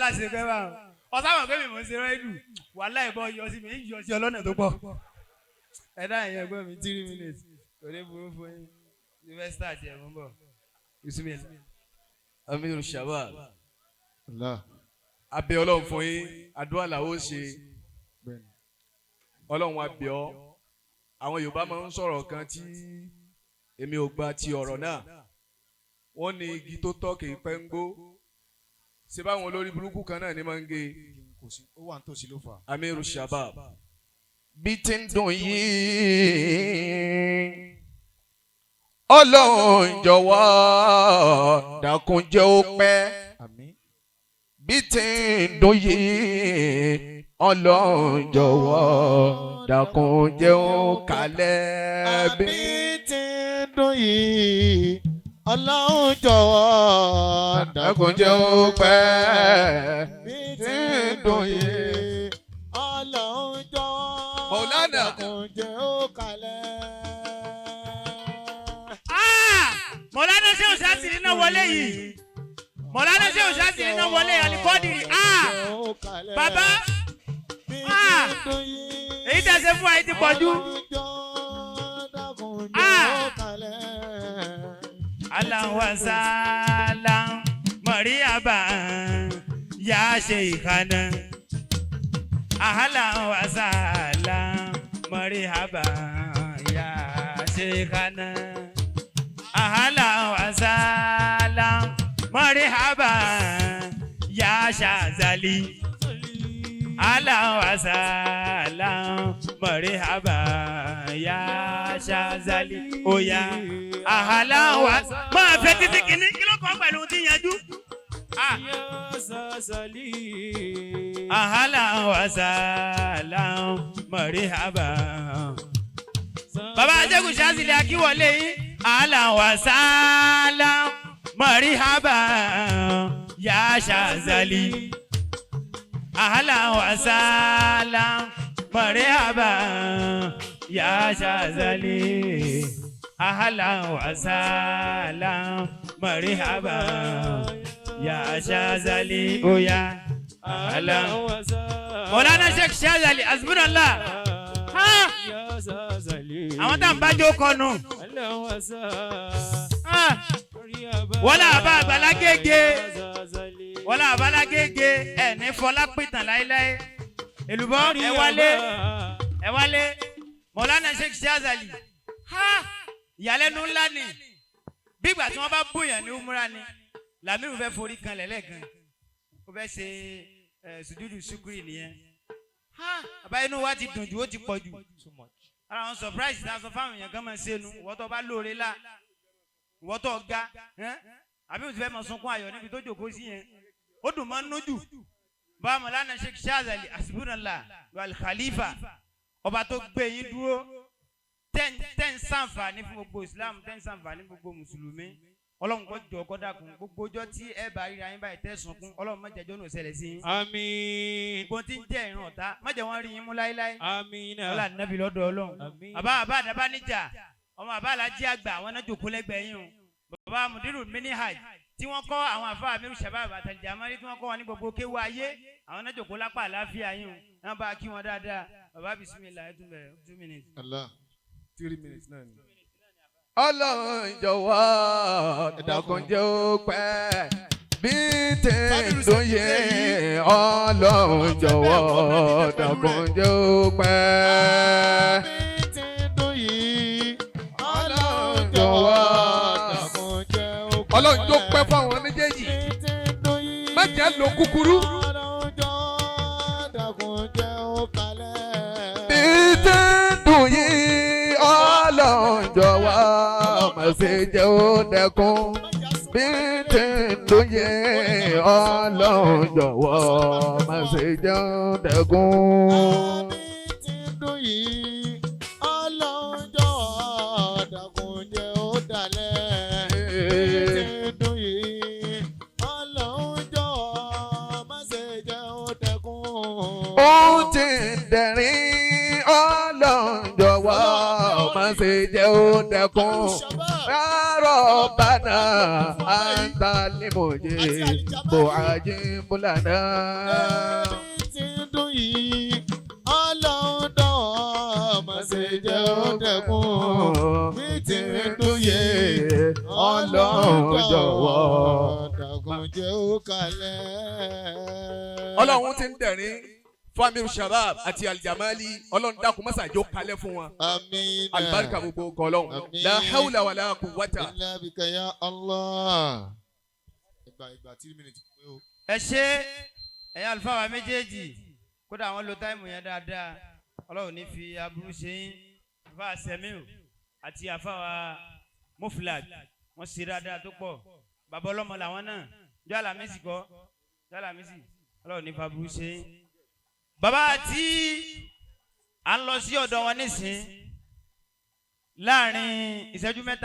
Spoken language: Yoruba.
láṣẹ pẹ́ bá ọ̀sáwọn pé mi mò ń ṣe rẹ́dù wàhálà ìbọn yọ sí mi ń yọ sí ọlọ́nà tó pọ̀. Ẹ dá ìyẹn ẹgbẹ́ mi 3 minutes kò ní burú fún yín yunifásitì àti ẹ̀mú bọ̀ Bismillah. Amiru Shabab. Allah. Abẹ́ Ọlọ́run fún yín, àdúrà làwọn ó ṣe. Bẹ́ẹ̀ni. Ọlọ́run á bẹ̀ ọ́. Àwọn Yorùbá máa ń sọ̀rọ̀ kan tí èmi ò gba ti ọ̀rọ̀ náà. Wọ́n ní igi tó tọ́ kì í pẹ́ ń gbó. Ṣé báwọn olórí burúkú kan náà ní máa ń gé e? Kò sí, ó wà nítòsí ló fà. Amiru Shabab. Bí ti ń dùn yìí, Ọlọ́run jọ̀wọ́ dákun jẹ́ ó pẹ́. Àmín. Bí ti ń dùn yìí, Ọlọ́run jọ̀wọ́ dákun jẹ́ ó kalẹ̀. Bí Àbí tí ń dùn yìí, Ọlọ́run jọ̀wọ́ dákun jẹ́ ó pẹ́. Bí tí ń dùn yìí, Ọlọ́run jọ̀wọ́ Maulana. dákun jẹ́ ó kalẹ̀. Mọ̀lánà ṣé òṣà sì ní náà wọlé yìí. Mọ̀lánà ṣé òṣà sì ní náà wọlé alikọ́dìrì. Jẹ́ ó kalẹ̀. Bàbá Bí tí Ah! ń dùn yìí, èyí tẹ̀ ṣe fún wa yìí ti pọ̀ jù. Ọlọ́run jọ̀wọ́ dákun jẹ́ ó kalẹ̀. Aláwàsálà Mọ̀ríyàbá yá ṣe ìkànnà. Aláwàsálà Mọ̀ríyàbá yá ṣe ìkànnà. Aláwàsálà Mọ̀ríyàbá yá ṣàzàlì. Aláwàsálà Mọ̀ríyàbá yá ṣàzàlì. Oya àhàláwà máa fẹ́ títí kìíní kí ló kàn pẹ̀lú tí yanjú. Àhàláwà mọ̀ríhàbà. Bàbá Ajẹ́gùn Ṣáṣìlì Akíwọlé yín. Àhàláwà sálà mọ̀ríhàbà yá ṣàzàlì. Àhàláwà sálà mọ̀ríhàbà yá ṣàzàlì. Ahlan wa sahlan marhaban ya Shazali oya ahlan. Mọ̀lánà Sheikh Shazali hasbunallah. Ha! Àwọn tá à ń bá jó kọnu. Ha! Wọ́n là bá àgbàlá gègé. Wọ́n là bá lágége ẹ̀ ní fọlá pìtàn láéláé. Èlùbọ́ ẹ wálé ẹ wálé. Mọ̀lánà Sheikh Shazali. Ha! Ìyàlẹ́nu ńlá ni bí ìgbà tí wọ́n bá bóyàn ní umra ni Lamiru fẹ́ forí kan lẹ́lẹ́kan ó fẹ́ ṣe ẹ sùjúdù ṣúkúrì nìyẹn. Ha! Àbá inú wa ti dùn jù, ó ti pọ̀ jù. Ara àwọn surprise tá a sọ fáwọn èèyàn kan máa ń ṣe nu ìwọ́ tó bá lóore la ìwọ́ tó ga ẹ́n? Àbí òtún fẹ́ máa sunkún ayọ̀ níbi tó jòkó sí yẹn, ó dùn máa ń nójú. Bá Mọ̀lánà Sheikh Shazali hasbunallah wal khalifa, ọba tó gbé yín dúró tẹ́ ń sànfàní fún gbogbo Islam, tẹ́ ń sànfàní fún gbogbo mùsùlùmí, Ọlọ́run kó jọ kó dákun gbogbo ọjọ́ tí ẹ bá ríra yín báyìí tẹ́ sunkún, Ọlọ́run má jẹ́ jọ́nù ṣẹlẹ̀ sí yín. Àmín. Gbogbo tí ń jẹ́ ìran ọ̀tá má jẹ́ wọ́n rí yín mú láéláé. Àmín. Ọlá nàbí lọ́dọ̀ Ọlọ́run. Àmín. Bàbá àbá àdàbà níjà ọmọ àbá alájí àgbà àwọn náà jòkó lẹ́gbẹ̀ẹ́ yín o. Bàbá mudiru minihaj tí wọ́n kọ́ àwọn àfa amiru shabab àtàlìjàmọ́rí tí wọ́n kọ́ wọn ní gbogbo kéwú ayé, àwọn náà jòkó lápá àláfíà yín o. Wọ́n bá kí wọn dáadáa. Bàbá bismillah, ẹ tún bẹ̀rẹ̀ 2 minutes. Allah. 3 minutes náà ni. Ọlọ́run jọ̀wọ́ dákun jẹ́ ó pẹ́. Bí tí ń dùn yìí, Ọlọ́run jọ̀wọ́ dákun jẹ́ ó pẹ́. Bí tí ń dùn yìí, Ọlọ́run Ọlọ́run jọ̀wọ́. jọ̀wọ́ dákun jẹ́ ó kalẹ̀. Ọlọ́run jó pẹ́ fáwọn méjèèjì. Bí tí ń dùn yìí, Má jẹ́ lo kúkúrú. Ọlọ́run jọ̀wọ́ dákun jẹ́ ó kalẹ̀. Bí tí ń dùn yìí, Ọlọ́run jọ̀wọ́ má ṣe jẹ́ ó dẹkùn. Bí tí ń dùn yìí, Ọlọ́run jọ̀wọ́ má ṣe jẹ́ ó dẹkùn. Bí tí ń dùn yìí, Ọlọ́run jọ̀wọ́ dákun jẹ́ ó dalẹ̀. Bí tí ń dùn yìí, Ọlọ́run jọ̀wọ́ má ṣe jẹ́ ó dẹkùn. Ó ti ń dẹ̀rín, Ọlọ́run jọ̀wọ́ má má ṣe jẹ́ ó dẹkùn. Rárọ̀ bánà àǹtà límòye bò àjíǹbùlànà. Ẹbí tí ń dùn yìí, Ọlọ́run dọ̀wọ́ má ṣe jẹ́ ó dẹkùn. Bí tí ń dùn yìí, Ọlọ́run jọ̀wọ́. Dàgùn jẹ́ ó kalẹ̀. Ọlọ́run ti ń dẹ̀rín famiru shabab àti alijamali, Ọlọ́run dákun mọ́sàájó kalẹ̀ fún wọn. Àmín. Alibarika gbogbo kọlọ́n. Àmín. La hawla wala quwwata. Illa bika ya Allah. Ìgbà ìgbà 3 minutes pé o. Ẹ ṣe ẹ̀yin àlùfáà wa méjèèjì, kódà àwọn lo time yẹn dáadáa. Ọlọ́run ní fi aburú ṣe yín. Àlùfáà Sẹ́miu àti àfáà wa Muflag, wọ́n ṣe dáadáa tó pọ̀. Bàbá ọlọ́mọ làwọn náà jọ́ Àlàmísì kọ́ jọ́ Àlàmísì. Ọlọ́run ní fi aburú ṣe yín. Bàbá tí à ń lọ sí ọ̀dọ̀ wọn nísìn láàrin ìṣẹ́jú 3 yẹn.